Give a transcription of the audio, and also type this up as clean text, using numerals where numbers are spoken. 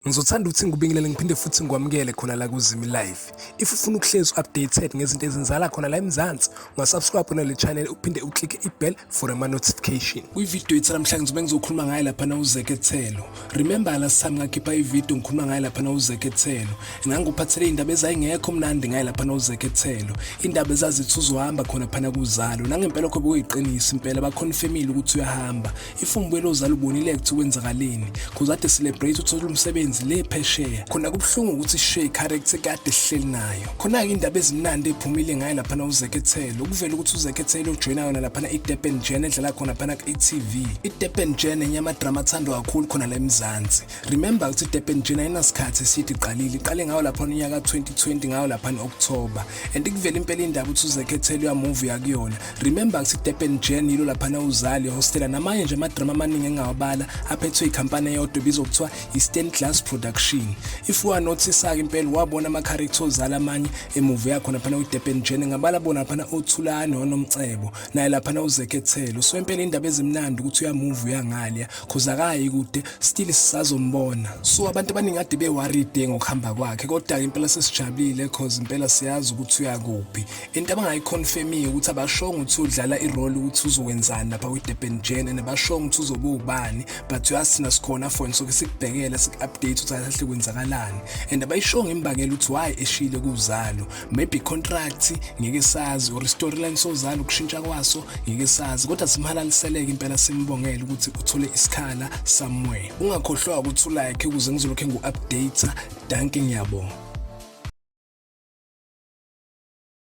Ngizothanda ukuthi ngikubingelele ngiphinde futhi ngikwamukele khona la kuZimi Live. If ufuna ukuhlezi updated ngezinto ezenzakala khona la eMzansi, ungasubscribe khona le channel uphinde uclicke i-bell for ama-notification. Kwividiyo yethu namhlanje ngizobe ngizokhuluma ngaye laphana uZekethelo. Remember last time ngakhipha ividiyo ngikhuluma ngaye laphana uZekethelo. Ngangikuphathele iy'ndaba ezayingekho mnandi ngaye laphana uZekethelo. Indaba ezazithi uzohamba khona phana kuzalo. Nangempela lokho bekuyiqiniso impela bakhonfemile ukuthi uyahamba. If umbuyelo ozala ubonile ukuthi kwenzakaleni cause ade celebrate uthola umsebenzi le phesheya khona kubuhlungu ukuthi sishiye i-character kade sihleli nayo. Khona-ke indaba ezimnandi ephumile ngayo laphana uZekethelo kuvela ukuthi uZekethelo ujoyina yona laphana i-Durban Gen edlala khona phana ku-e.tv. I-Durban Gen enye amadrama athandwa kakhulu khona la eMzansi. Remember ukuthi i-Durban Gen ayinasikhathi eside iqalile, iqale ngawo laphana unyaka 2020 ngawo laphana October and kuvela impela indaba ukuthi uZekethelo uyamuva uyakuyona. Remember ukuthi Durban Gen yilo laphana uzali hostela namanye nje amadrama amaningi engawabala aphethwe ikhampani eyodwa ebizwa kuthiwa i-Stained Glass Production. If wanothisa-ke impela wabona ama-character ozala amanye emuva yakhona phana kwi-Durban Gen ngabala bona phana oThulani oNomcebo naye laphana uZekethelo. So impela indaba ezimnandi ukuthi uyamuva uyangalya cause akayi kude still sisazombona. So abantu abaningi kade be-worried ngokuhamba kwakhe kodwa-ke impela sesijabulile cause impela siyazi ukuthi uyakuphi. Into abangayiconfirmiyo ukuthi abashongo ukuthi udlala irole ukuthi uzokwenzani lapha kwi-Durban Gen and abashongo ukuthi uzobe ubani but uyazi thina sikhona for soke sikubhekela siku-update ukuthi kahle kwenzakalani and abayishongo imbangela ukuthi why eshile kuzalo, maybe contract ngeke sazi or storyline sozalo ukushintsha kwaso ngeke sazi kodwa simhalaliseleke impela simbongele ukuthi uthole isikhala somewhere. Ungakhohlwa ukuthi ulike ukuze ngizolokhu ngu-update. Dankie, ngiyabonga.